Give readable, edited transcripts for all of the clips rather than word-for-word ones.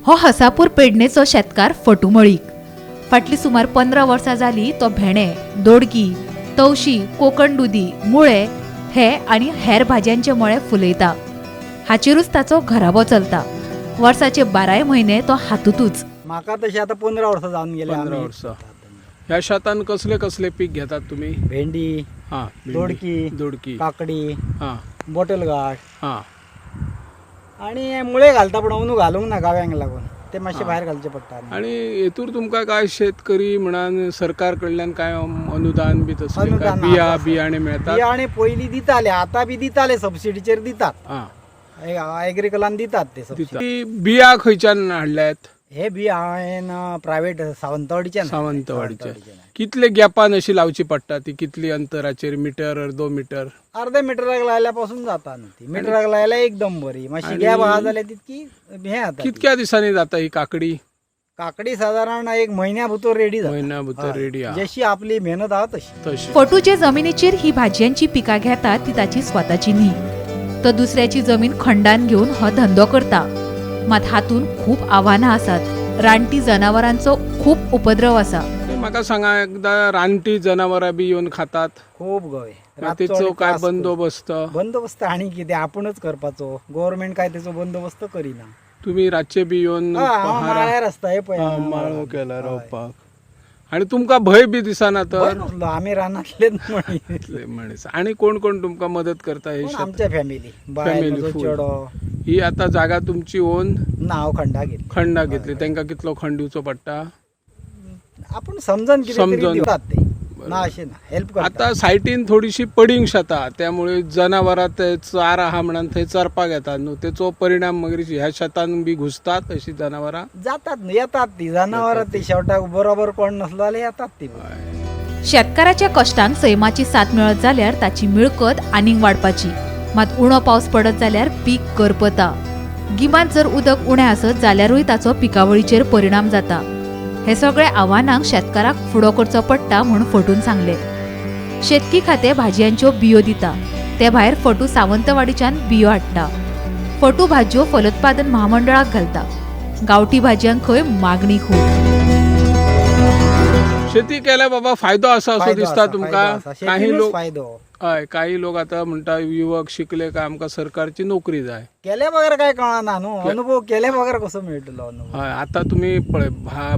हो हसापूर पेडणेचो शेतकार फटू मळीक. फाटलीं सुमार 15 वर्सां जाली तो भेंडे, दोडकी, तवशी, कोकण दुदी, मुळे हे आनी हेर भाजयांचे मळे फुलयता. हाचेरूच ताचो घराबो चलता. वर्साचे 12 म्हयने तो हातूंतच. म्हाका तशें आतां 15 वर्सां जावन गेले. 15 आमी वर्सां. ह्या शेतान कसले कसले पीक घेतात तुम्ही? भेंडी, हां, भेंडी, दोडकी, दोडकी, काकडी, हां, बॉटल गार्ड हां. आणि मुळे घालता, पण अंदू घालूंक ना गाव्यांक लागून, ते मातशे भायर घालचे पडटा. आणि हेतूर तुमकां काय शेतकरी म्हणान सरकार कडल्यान काय अनुदान बी तसलें काय अनुदान बिया आसा. बियाणे मेळतात? बियाणे पयलीं दिताले, आतां बी दिताले, सबसिडीचेर दितात. हां. एग्रीकलान दितात ते सबसिडी. दितात. ती बिया खंयच्यान हाडल्यात? हे बी हांवें प्रायवेट सावंतवाडीच्यान. सावंतवाडीचे. कितले गॅपान अशी लावची पडटा ती, कितली अंतराचेर, मिटर, अर्दो मिटर? अर्ध्या मिटराक लायल्या पासून जाता न्हू ती. मिटराक लायल्यार एकदम बरी, मातशी गॅप आहा जाल्यार तितकी हें जाता ती. कितक्या दिसांनी जाता ही काकडी? काकडी सादारण एक म्हयन्या भितर रेडी जाता. म्हयन्या भितर रेडी आहा. जशी आपली मेहनत आहा तशी. तशी. फटू जे जमिनीचेर ही भाजयांची पिकां घेता ती ताची स्वताची न्ही. तो दुसऱ्याची जमीन खंडान घेवन हो धंदो करता. मात हातूंत खूब आव्हानां आसात. रानटी जनावरांचो खूब उपद्रव आसा. ते म्हाका सांगा, एकदां रानटी जनावरां बी येवन खातात? खूब गवे. मागीर तेचो काय बंदोबस्त? बंदोबस्त आणि कितें आपूणच करपाचो, गव्हर्मेंट काय तेचो बंदोबस्त करिना. तुमी रातचे बी येवन हय, हांव पहारा? माळ्यार आसता हे पळय. हा, हांगा माळो माळ्यार. केला हय. रोवपाक. आणि तुमकां भंय बी दिसना भंय तर? नसलो, आमी रानांतलेच मनीस. इतले मनीस. आणि कोण कोण तुमकां मदत करता हे कोण शेत? आमच्या फॅमिली, बायल, Family म्हजो full. चेडो. ही आता जागा तुमची ओन? ना, हांव खंडा घेतली. खंडा घेतली. तांकां कितलो खंड दिवचो पडटा? आपूण समजन कितें तरी समजून. दितात ते, ना अशें ना, हेल्प करतात. आता सायटीन थोडीशी पडींग शेतां, त्यामुळे जनावरां ते चार आहा म्हणून थंय चरपाक येतात न्हू, तेचो परिणाम मागीर ह्या शेतान बी घुसतात अशी जनावरां? जातात न्हू, येतात ती जनावरां, ती शेवटाक बरोबर कोण नसलो जाल्यार येतात ती. शेतकाराच्या कश्टांक सैमाची साथ मेळत जाल्यार ताची मिळकत आनीक वाडपाची. मात उणो पावस पडत जाल्यार पीक करपता. गिमांत जर उदक उणें आसत जाल्यारूय ताचो पिकावळीचेर परिणाम जाता. हे सगळे आव्हानांक शेतकाराक फुडो करचो पडटा म्हूण फटून सांगलें. शेतकी खातें भाजयांच्यो बियो दिता. ते भायर फटू सावंतवाडीच्यान बियो हाडटा. फटू भाजयो फलोत्पादन म्हामंडळाक घालता. गांवठी भाजयांक खंय मागणी खूब. शेती केल्या बाबा फायदो आसा असो फायदो दिसता आसा, तुमकां? फायदो आसा. काही शेतीनूच लोक फायदो. हय, काही लोक आता म्हणटा युवक शिकले काय आमकां सरकारची नोकरी जाय. केल्या बगर काय कळना न्हू, अनुभव केल्या बगर कसो मेळटलो अनुभव? हय, आता तुमी पळय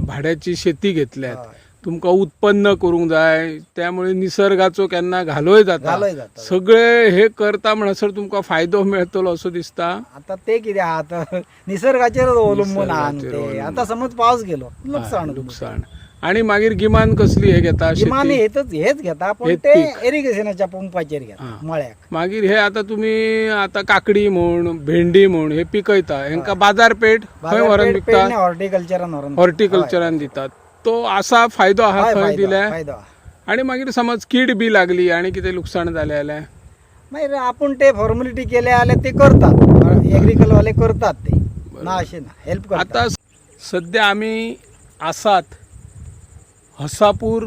भाड्याची शेती घेतल्यात, हय. तुमकां उत्पन्न करूंक जाय, त्यामुळे निसर्गाचो केन्ना घालोय जाता. घालोय जाता. सगळे हे करता म्हणसर तुमकां फायदो मेळटलो असो दिसता? आता ते कितें आहा, आतां निसर्गाचेरच अवलंबून आहा न्हू निसर्गाचेर ते. अवलंबून. आतां समज पावस गेलो, लुकसाण. हय, लुकसाण. आणि मागीर गिमान कसली हे घेता गिमानी शेती? हेतच हेच घेता, पण हेच ते पीक. इरिगेशनाच्या पंपाचेर घेता हा. मळ्याक. मागीर हे आता तुम्ही आता काकडी म्हूण भेंडी म्हूण हे पिकयता, हेंका बाजारपेठ खंय व्हरून बाजारपेठ विकता? पेडणे हॉर्टिकल्चरान व्हरून. हॉर्टिकल्चरान दितात. तो आसा फायदो आहा हय, थंय फायदो दिले? फायदो आहा. आणि मागीर समज कीड बी लागली आणि कितें लुकसाण जालें जाल्यार? मागीर आपूण ते फॉर्मेलिटी केले जाल्यार ते करतात, एग्रीकलवाले करतात ते, ना अशें ना, हेल्प करतात. आता सध्या आमी आसात हसापूर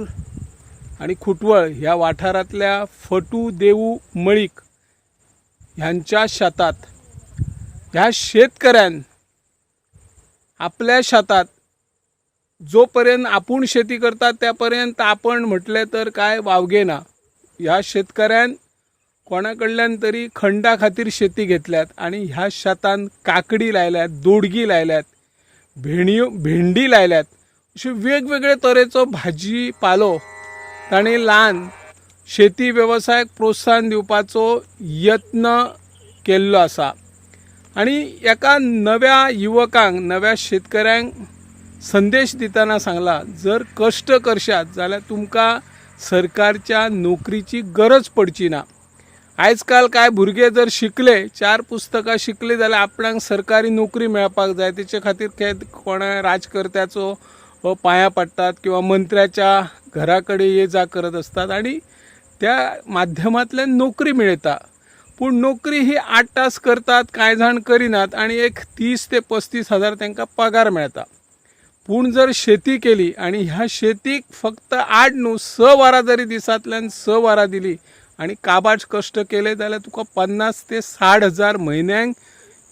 आणि खुटवळ ह्या वाठारांतल्या फटू देवू मळीक ह्यांच्या शेतात. ह्या शेतकऱ्यान आपल्या शेतात जोपर्यंत आपूण शेती करतात त्यापर्यंत आपण म्हटलें तर काय वावगे ना. ह्या शेतकऱ्यान कोणा कडल्यान तरी खंडा खातीर शेती घेतल्यात आणि ह्या शेतान काकडी लायल्यात, दोडगी लायल्यात, भेंडयो भेंडी लायल्यात, अशे वेगवेगळे तरेचो भाजी पालो ताणें ल्हान शेती वेवसायाक प्रोत्साहन दिवपाचो यत्न केल्लो आसा. आनी एका नव्या युवकांक, नव्या शेतकऱ्यांक संदेश दितना सांगला, जर कश्ट करशात जाल्यार तुमकां सरकारच्या नोकरीची गरज पडची ना. आयज काल काय भुरगे जर शिकले, 4 पुस्तकां शिकले जाल्यार आपणाक सरकारी नोकरी मेळपाक जाय, तेचे खातीर ते कोणा राजकर्त्याचो पांयां पडटात किंवा मंत्र्याच्या घरा कडेन ये जा करत आसतात आनी त्या माध्यमांतल्यान नोकरी मेळटा. पूण नोकरी ही 8 तास करतात, कांय जाण करिनात आनी एक 30 ते 35 हजार तांकां पगार मेळटा. पूण जर शेती केली आनी ह्या शेतीक फक्त 8 न्हू 6 वरां जरी दिसांतल्यान 6 वरां दिली आनी काबाड कश्ट केले जाल्यार तुका 50 ते 60 हजार म्हयन्यांक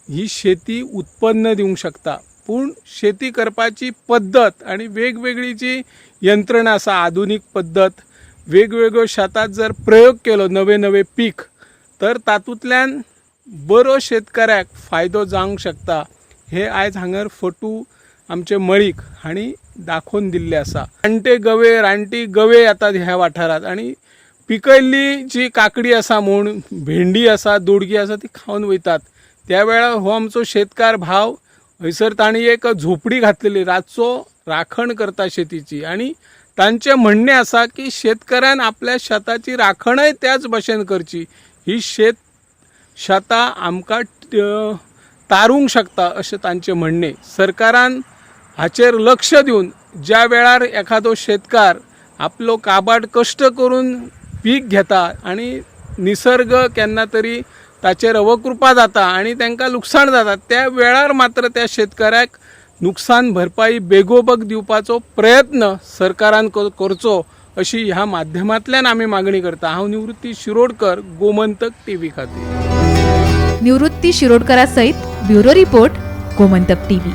ही शेती उत्पन्न दिवंक शकता. पूण शेती करपाची पद्दत आनी वेगवेगळी जी यंत्रणा आसा, आधुनीक पद्दत, वेगवेगळ्यो शेतांत जर प्रयोग केलो नवे नवे पीक, तर तातूंतल्यान बरो शेतकऱ्याक फायदो जावंक शकता. हे आयज हांगर फटू आमचे मळीक हांणी दाखोवन दिल्लें आसा. रानटे गवे, रानटी गवे येतात ह्या वाठारांत आनी पिकयल्ली जी काकडी आसा म्हूण, भेंडी आसा, दोडगी आसा, ती खावन वयतात. त्या वेळार हो आमचो शेतकार भाव हयसर तांणी एक झोपडी घातलेली, रातचो राखण करता शेतीची. आनी तांचें म्हणणें आसा की शेतकऱ्यान आपल्या शेताची राखणय त्याच भशेन करची. ही शेतां आमकां तारूंक शकता अशें तांचें म्हणणें. सरकारान हाचेर लक्ष दिवन ज्या वेळार एखादो शेतकार आपलो काबाड कश्ट करून पीक घेता आनी निसर्ग केन्ना तरी ताचेर अवकृपा जाता आनी तांकां लुकसाण जाता, त्या वेळार मात्र त्या शेतकऱ्याक नुकसान भरपाई बेगोबेग दिवपाचो प्रयत्न सरकारान करचो अशी ह्या माध्यमांतल्यान आमी मागणी करता. हांव निवृत्ती शिरोडकर, गोमंतक टीव्ही खातीर. निवृत्ती शिरोडकरा सहित ब्युरो रिपोर्ट, गोमंतक टीव्ही.